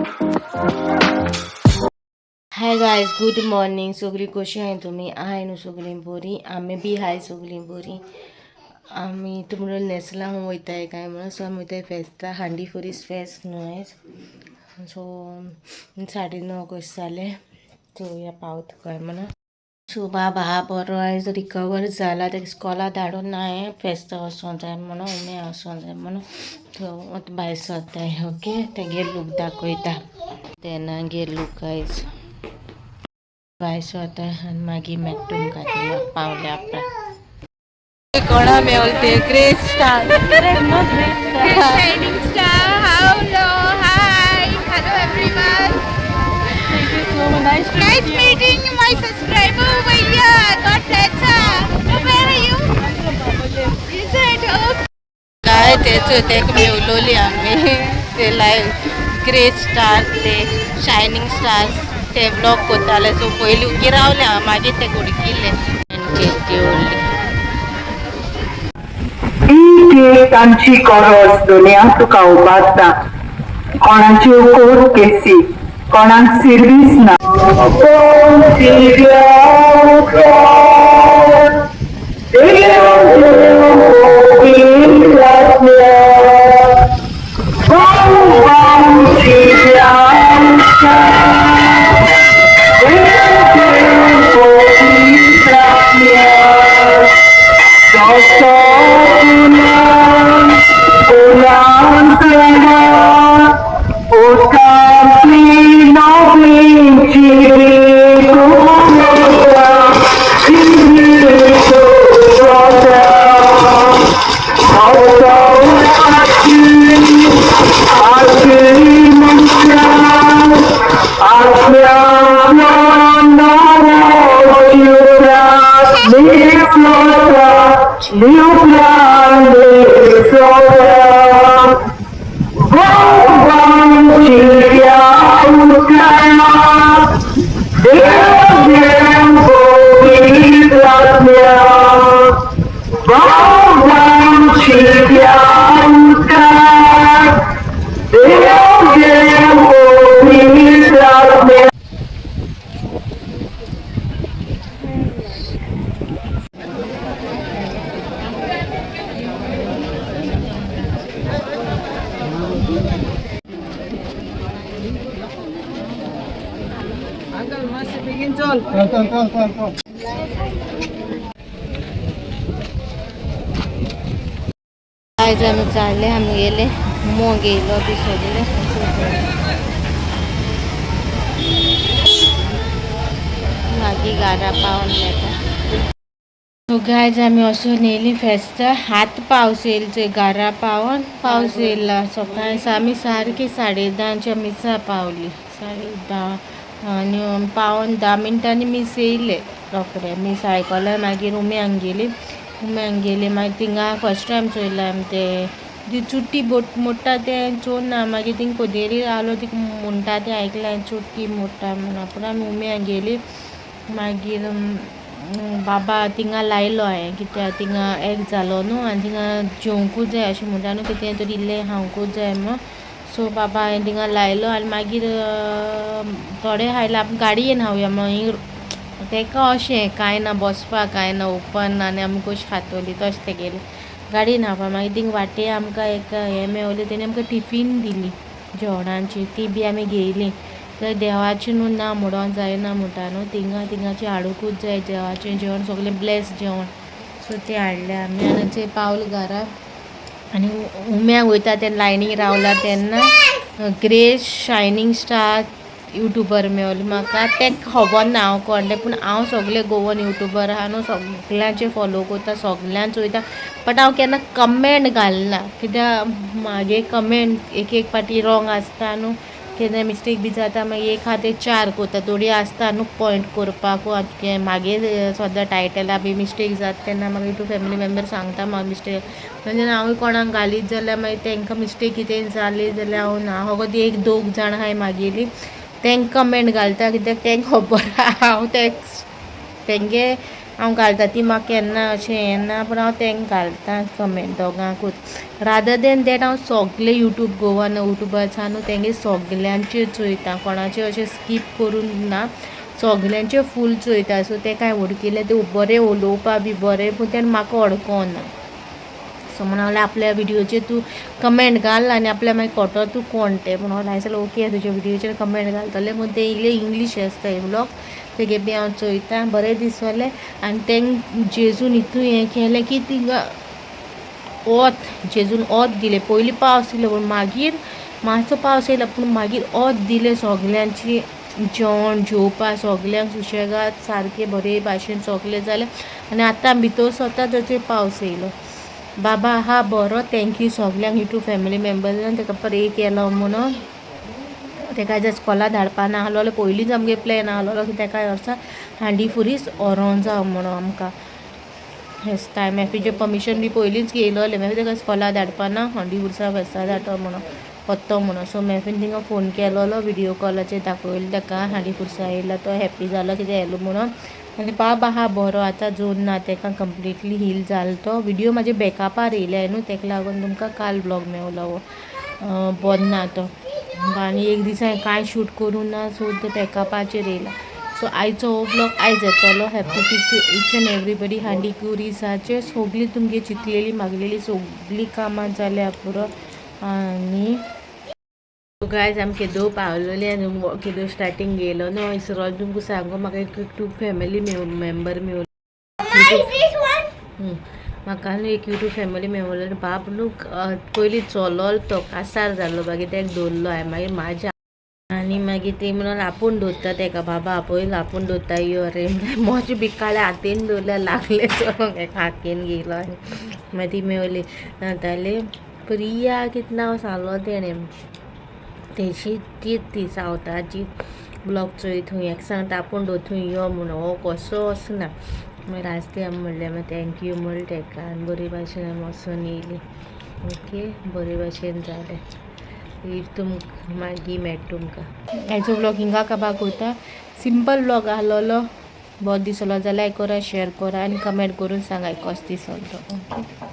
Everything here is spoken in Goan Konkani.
Hi guys, good morning. सगळीं कशी आहाय तुमी? आहाय न्हू सगळीं बरीं? आमी बी हाय सगळीं बरीं. आमी तुमी नेसला वयताय काय म्हणून, सो आमी वयताय फेस्ता, हांडी फोरीस फेस्त न्हू आयज. सो 9:30 कशें जालें, चोवया पावता काय म्हणून. सो बाबा हा बरो आयज रिकवर जाला, ताका इस्कॉला धाडून ना हांवें, फेस्ता वचों जाय म्हणून, उम्या वचों जाय म्हणून. सो आतां भायर सरताय. ओके, तेगे लूक दाखयता तेन्ना गे लूक आयज. भायर सरता आनी मागीर मेळटा तुमकां थिंगा पावल्या उपरांत. कोणा मेवले ते great star, Shining star, hello, hi, hello everyone. Nice. Nice meeting my subscriber over here. God bless her. Oh, where are you? Is it okay? काय तेच तेका मेवलोली आमी ते लायव ग्रेट स्टार, ते शायनींग स्टार ते ब्लॉग कोताले. सो पयलीं उगी रावले हांव, मागीर ते उडकिल्ले आनी ती उरली. एक एक तांची गरज दुनिया तुका उबारता. कोणाच्यो कोर्ट केसी, कोणाक सिर्वीस ना. आयज आमी चालले, आमी गेले मोग येयलो बी सगळे. मागीर घरा पावन मेळटा. सो गायज, आमी वचून येयली फेस्ता. आतां पावस येयलो चोय, घरा पावन पावस येयला. सकाळी आमी सारकी 10:30च्या मिसा पावली, 10:30 आनी 9:45 मिनटांनी मीस येयले रोखडे. मीस आयकलें, मागीर उम्यांक गेली. उम्यांक गेली, मागीर थिंगा फर्स्ट टायम चोयलां आमी ते ती चुट्टी बोट मोडटा तें चोवन ना. मागीर थिंग कोदेरी रावलो, तिका म्हणटा तें आयकलें, चुट्टी मोडटा म्हणून. पूण आमी उम्यांक गेली. मागीर बाबा थिंगा लायलो हांवें, कित्याक थिंगा एक जालो न्हू आनी थिंगा जेवंकूच जाय अशें म्हणटा न्हू, कितें तरी इल्लें खावंकूच जाय म्हणून. सो बाबा हांवें थिंगा लायलो आनी मागीर थोडे खायले. आमी गाडयेन खावया मागीर तेका अशें कांय ना, बसपाक कांय ना, ओपन आनी आमी कशी खातली तशें तेगेलें गाडयेन खावपा. मागीर थिंग वाटे आमकां एक हें मेवलें, तेणी आमकां टिफीन दिली जेवणाची, ती बी आमी घेयली. तर देवाचें न्हू ना म्हणोन जायना म्हणटा न्हू, थिंगा थिंगाचें हाडुंकूच जाय देवाचें जेवण, सगळें ब्लेस जेवण. सो तें हाडलें आमी आनी ते पावले घरा. आनी उम्याक वयता तेन्ना लायनीक रावला तेन्ना ग्रेस शायनींग स्टार युट्यूबर मेवले म्हाका. तेका खबर ना हांव कोण तें, पूण हांव सगळे गोवन युट्यूबर आहा न्हू, सगल्यांचे फॉलो करता, सगल्यांक चोयता, बट हांव केन्ना कमेंट घालना, कित्याक म्हागे कमेंट एक एक पाटी रोंग आसता न्हू, केन्ना मिस्टेक बी जाता. मागीर एक आहा ते चार करता, थोडी आसता न्हू पॉयंट करपाक. मागीर सद्दां टायटला बी मिस्टेक जाता तेन्ना म्हाका यूट्यूब फॅमिली मेम्बर सांगता म्हाका मिस्टेक. म्हणजे हांवूय कोणाक घालीत जाल्यार मागीर तांकां मिस्टेक कितें जाली जाल्यार हांव ना. फकत एक दोग जाण आहाय मागेली, तांकां कमेंट घालता, कित्याक तांकां खबर आहा हांव तेंगे हांव घालता ती म्हाका केन्ना अशें हें ना, पूण हांव तेंकां घालता कमेंट दोगांकूच. रादर देन that हांव सगळे यूट्यूब गोवन यूट्यूबर्स आहा न्हू तेंगे सगल्यांचे चोयता, कोणाचे अशें स्कीप करून ना, सगल्यांचे फूल चोयता. सो ते कांय वळखिले ते बरें उलोवपा बी बरें, पूण तेन्ना म्हाका अडकोना. सो म्हणून हांव आपल्या व्हिडियोचेर तूं कमेंट घाल आनी आपल्या मागीर कळटलो तूं कोण तें. म्हणून हांवें सांगलें ओके तुज्या व्हिडियोचेर कमेंट घालतलें. पूण ते इल्ले इंग्लीश आसता हे ब्लॉग तेगे बी हांव चोयता, बरें दिसलें. आनी तेंक जेजून हितू हें केलें की तिंगा वत जेजून वत दिलें. पयलीं पावस येयलो पूण मागीर मातसो पावस येयलो, पूण मागीर वत दिलें सगल्यांची जेवण जेवपा सगल्यांक सुशेगाद सारकें बरे भाशेन सगलें जालें. आनी आतां भितर सरता तसो पावस येयलो. बाबा हा बरो, thank you सगल्यांक यूट्यूब फॅमिली मेंबर्सान तेका प्रे केलो म्हणून. तेका जर स्कॉला धाडपा ना आहलोलो, पयलींच आमगे प्लॅन आहलोलो की तेका वर्सा हांडी फुरीस व्हरोन जावं म्हणून आमकां फेस्ताय. मॅफीचें परमिशन बी पयलींच घेयलोलें, मागीर तेका स्कॉला धाडपा ना, हांडी पुरसा फेस्ता धाडटो म्हणून वत्तो म्हणून. सो मॅफीन थिंगा फोन केलोलो, विडियो कॉलाचेर दाखयलो तेका हांडी पुरसा येयला, तो हॅप्पी जालो कितें येयलो म्हणून. आनी बाबा आहा बरो आतां, जोर ना तेका, कंप्लिटली हील जालो. तो विडियो म्हाजे बॅकअपार येयले न्हू, तेका लागून तुमकां काल ब्लॉग मेवलो हो, बरो ना तो. आनी एक दीस हांवें कांय शूट करूं ना, सो ते बॅकअपाचेर येयला. सो आयचो हो ब्लॉग आयज येतलो. Happy feast to each and everybody. हांडी कुरिसाचे सगळीं तुमगे चिंतलेली मागलेली सगळीं कामां जाल्या पुरो. आनी गायज आमी केदो पावलोली आनी केदो स्टार्टींग गेलो न्हू हयसर तुमकां सांगू, म्हाका एक यूट्यूब फॅमिली मेंबर मेवलो. म्हाका न्हू एक यूट्यूब फॅमिली मेवलो. बाब न्हू पयलीं चलोल तो कासार जाल्लो, मागीर तेका दवरलो हांवें मागीर म्हाज्या. आनी मागीर ती म्हणून आपूण दवरता तेका, बाबा पयलो आपूण दवरता यो रे. मोजे बी काळे हातीन दवरल्या लागले चलोंक, एका हातीन घेयलो. आनी मागीर ती मेवली नाताली प्रिया कितें नांव सांगलो तेणें, तेशी तीच ती सावथाची ब्लॉग चोय थंय एक सांगता आपूण दवर थंय यो म्हणून, हो कसो वचना. मागीर आस्ते आमी म्हणलें, मागीर thank you म्हणलें तेका आनी बरे भाशेन आमी वचोन येयली. ओके, बरे भाशेन जालें. If तुमकां मागीर मेळटा तुमकां. आयचो ब्लॉग हिंगा काबार कोरता, सिंपल ब्लॉग आहलोलो. बरो दिसलो जाल्यार लायक करा, शेअर करा आनी कमेंट करून सांगाय कसो दिसलो तो. ओके.